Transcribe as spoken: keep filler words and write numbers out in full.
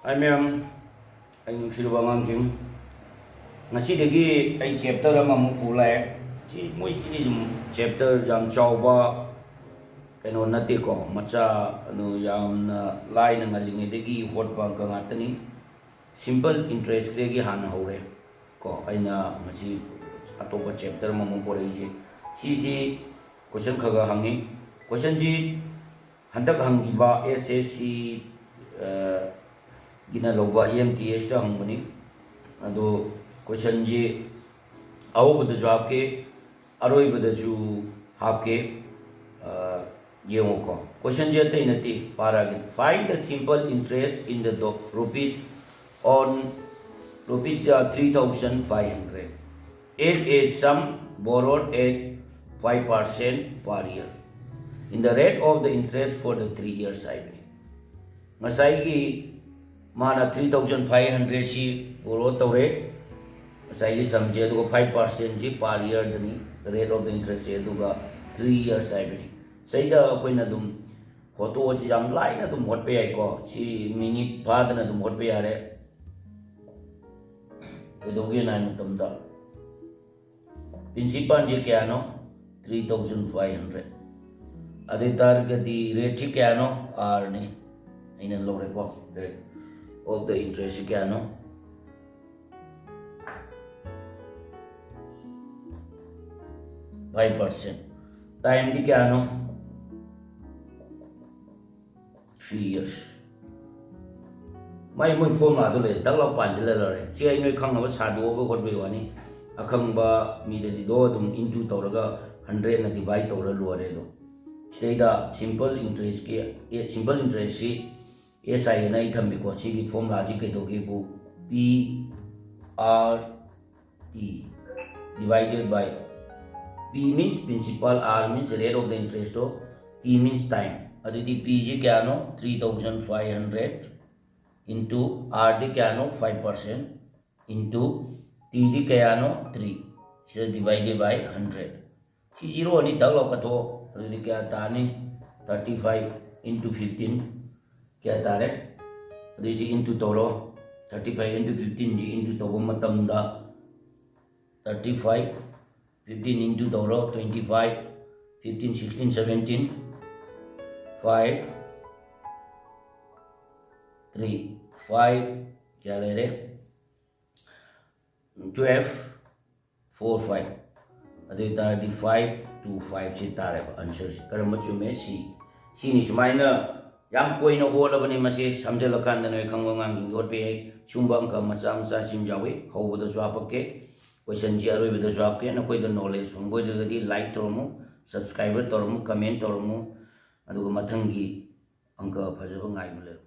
Hi ꯃꯌꯥꯝ, ꯑꯩ ꯅꯨꯡꯁꯤꯔꯕ ꯑꯉꯥꯡꯁꯤꯡ, ꯉꯁꯤꯗꯒꯤ ꯑꯩ ꯆꯦꯞꯇꯔ ꯑꯃꯃꯨꯛ ꯄꯨ ꯂꯥꯛꯑꯦ꯫ ꯁꯤ ꯃꯣꯏꯁꯤꯗꯤ ꯁꯨꯝ ꯆꯦꯞꯇꯔ ꯌꯥꯝ ꯆꯥꯎꯕ ꯀꯩꯅꯣ ꯅꯠꯇꯦꯀꯣ, ꯃꯆꯥ, ꯑꯗꯨ ꯌꯥꯝꯅ ꯂꯥꯏꯅ ꯉꯜꯂꯤꯉꯩꯗꯒꯤ ꯍꯣꯠꯄ ꯑꯪꯀ ꯉꯥꯛꯇꯅꯤ꯫ ꯁꯤꯝꯄꯜ ꯏꯟꯇꯔꯦꯁꯇꯒꯤ ꯍꯥꯟꯅ ꯍꯧꯔꯦ ꯀꯣ꯫ ꯑꯩꯅ ꯉꯁꯤ ꯑꯇꯣꯞꯄ ꯆꯦꯞꯇꯔ ꯑꯃꯃꯨꯛ ꯄꯣꯔꯛꯏꯁꯦ꯫ ꯁꯤꯁꯤ ꯀꯣꯏꯁꯟ ꯈꯔ ꯈꯔ ꯍꯪꯉꯤ꯫ ꯀꯣꯏꯁꯟꯁꯤ ꯍꯟꯗꯛ ꯍꯪꯈꯤꯕ ꯑꯦꯁ ꯑꯦꯁ ꯁꯤ ꯒꯤꯅ ꯂꯧꯕ ꯑꯥꯏ ꯑꯦꯝ ꯇꯤ ꯑꯦꯁꯇ ꯍꯪꯕꯅꯤ꯫ ꯑꯗꯣ ꯀꯣꯏꯁꯟꯁꯤ ꯑꯍꯧꯕꯗꯁꯨ ꯍꯥꯞꯀꯦ, ꯑꯔꯣꯏꯕꯗꯁꯨ ꯍꯥꯞꯀꯦ꯫ ꯑ, ꯌꯦꯡꯉꯨꯀꯣ, ꯀꯣꯏꯁꯟꯁꯦ ꯑꯇꯩ ꯅꯠꯇꯦ, ꯄꯥꯔꯛꯑꯒꯦ꯫ Find the simple interest in the do- rupees on rupees three thousand five hundred as a sum borrowed at five percent per year in the rate of the interest for the three years ꯍꯥꯏꯕꯅꯤ꯫ ꯉꯁꯥꯏꯒꯤ ꯃꯥꯅ three thousand five ꯍꯟꯗ꯭ꯔꯦꯗꯁꯤ ꯕꯣꯔꯣ ꯇꯧꯔꯦ, ꯉꯁꯥꯏꯒꯤ ꯁꯝꯁꯦ, ꯑꯗꯨꯒ five ꯄꯥꯔꯁꯦꯟꯁꯤ ꯄꯥꯔ ꯏꯌꯔꯗꯅꯤ, rate of ꯏꯟꯇꯔꯦꯁꯁꯦ, ꯑꯗꯨꯒ ꯊ꯭ꯔꯤ ꯏꯌꯔꯁ ꯍꯥꯏꯕꯅꯤ꯫ ꯁꯤꯗꯩꯗ ꯑꯩꯈꯣꯏꯅ ꯑꯗꯨꯝ ꯍꯣꯠꯇꯣꯛꯑꯁꯤ, ꯌꯥꯝ ꯂꯥꯏꯅ ꯑꯗꯨꯝ ꯍꯣꯠꯄ ꯌꯥꯏꯀꯣ꯫ ꯁꯤ ꯃꯤꯅꯤꯠ ꯐꯥꯗꯅ ꯑꯗꯨꯝ ꯍꯣꯠꯄ ꯌꯥꯔꯦ꯫ ꯀꯩꯗꯧꯒꯦꯅ ꯍꯥꯏ ꯃꯇꯝꯗ, ꯄ꯭ꯔꯤꯟꯁꯤꯄꯥꯜꯁꯦ ꯀꯌꯥꯅꯣ? Three thousand five hundred. ꯑꯗꯨ ꯑꯣꯏ ꯇꯥꯔꯒꯗꯤ ꯔꯦꯠꯁꯤ ꯀꯌꯥꯅꯣ? ꯑꯥꯔꯅꯤ꯫ ꯑꯩꯅ ꯂꯧꯔꯦꯀꯣ, ꯔꯦꯠ ꯑꯣꯐ ꯗ ꯏꯟꯇꯔꯦꯁꯁꯤ ꯀꯌꯥꯅꯣ? Five percent. ꯇꯥꯏꯝꯗꯤ ꯀꯌꯥꯅꯣ? Three years. ꯃꯥꯏ ꯃꯣꯏ ꯐꯣꯔꯃꯨꯂꯥꯗꯣ ꯂꯩꯔꯦ, ꯗꯛ ꯂꯥꯎ ꯄꯥꯟꯁꯤꯜꯂ ꯂꯣꯏꯔꯦ꯫ ꯁꯤ ꯑꯩ ꯅꯣꯏ ꯈꯪꯅꯕ ꯁꯥꯗꯣꯛꯑꯒ ꯍꯣꯠꯄꯩ ꯋꯥꯅꯤ꯫ ꯑꯈꯪꯕ ꯃꯤꯗꯗꯤ ꯗꯣ ꯑꯗꯨꯝ ꯏꯟꯇꯨ ꯇꯧꯔꯒ ꯍꯟꯗ꯭ꯔꯦꯗꯅ ꯗꯤꯚꯥꯏꯠ ꯇꯧꯔ ꯂꯣꯏꯔꯦ꯫ ꯑꯗꯣ ꯁꯤꯗꯩꯗ ꯁꯤꯝꯄꯜ ꯏꯟꯇꯔꯦꯁꯀꯤ, ꯑꯦ, ꯁꯤꯝꯄꯜ ꯏꯟꯇꯔꯦꯁꯁꯤ ꯑꯦꯁ ꯑꯥꯏ ꯑꯦꯟ ꯑꯩ ꯊꯝꯃꯤꯀꯣ꯫ ꯁꯤꯒꯤ ꯐꯣꯔꯃꯨꯂꯥꯁꯤ ꯀꯩꯗꯧꯒꯦꯕꯨ, P R T divided by P means principal, R means rate of the interest, T means time. ꯑꯗꯨꯗꯤ ꯄꯤꯁꯤ ꯀꯌꯥꯅꯣ? Three thousand five hundred into R ꯗꯤ ꯀꯌꯥꯅꯣ? ꯐꯥꯏꯚ ꯄꯥꯔꯁꯦꯟ into T ꯗꯤ ꯀꯌꯥꯅꯣ? ꯊ꯭ꯔꯤ꯫ ꯁꯤꯗ divided by ꯍꯟꯗ꯭ꯔꯦꯗ꯫ ꯁꯤ zero ꯑꯅꯤ ꯗꯛ ꯂꯥꯎ ꯀꯠꯊꯣꯛꯑꯣ꯫ ꯑꯗꯨꯗꯤ ꯀꯌꯥ ꯇꯥꯅꯤ? ꯊꯥꯔꯇꯤ ꯐꯥꯏꯚ into fifteen ꯀꯌꯥ ꯇꯥꯔꯦ? ꯑꯗꯨꯏꯁꯤ into ꯇꯧꯔꯣ꯫ Thirty five into fifteen ꯁꯤ into ꯇꯧꯕ ꯃꯇꯝꯗ thirty five, fifteen into ꯇꯧꯔꯣ, twenty five, fifteen, sixteen, seventeen, five, three, five, ꯀꯌꯥ ꯂꯩꯔꯦ? Twelve, four, five꯫ ꯑꯗꯨ ꯑꯣꯏ ꯇꯥꯔꯗꯤ five two five ꯁꯤ ꯇꯥꯔꯦꯕ answer ꯁꯤ꯫ ꯀꯔꯝꯕ ꯆꯨꯝꯃꯦ? C꯫ ꯁꯤꯅꯤ꯫ ꯁꯨꯃꯥꯏꯅ ꯌꯥꯝ ꯀꯣꯏꯅ ꯍꯣꯠꯂꯕꯅꯤ ꯃꯁꯤ꯫ ꯁꯝꯖꯜꯂꯀꯥꯟꯗ ꯅꯣꯏ ꯈꯪꯕ ꯑꯉꯥꯡꯁꯤꯡꯗ ꯍꯣꯠꯄ ꯌꯥꯏ꯫ ꯁꯨꯝꯕ ꯑꯪꯀ ꯃꯆꯥ ꯃꯆꯥꯁꯤꯡ ꯌꯥꯎꯏ꯫ ꯍꯧꯕꯗꯁꯨ ꯍꯥꯞꯄꯛꯀꯦ꯫ Question ꯁꯤ ꯑꯔꯣꯏꯕꯗꯁꯨ ꯍꯥꯞꯀꯦ꯫ ꯅꯈꯣꯏꯗ knowledge ꯐꯪꯕ ꯑꯣꯏꯗ꯭ꯔꯒꯗꯤ like ꯇꯧꯔꯝꯃꯨ, subscribe ꯇꯧꯔꯝꯃꯨ, comment ꯇꯧꯔꯝꯃꯨ꯫ ꯑꯗꯨꯒ ꯃꯊꯪꯒꯤ ꯑꯪꯀ ꯐꯖꯕ ꯉꯥꯏꯗꯨꯅ ꯂꯩꯔꯝꯃꯨ꯫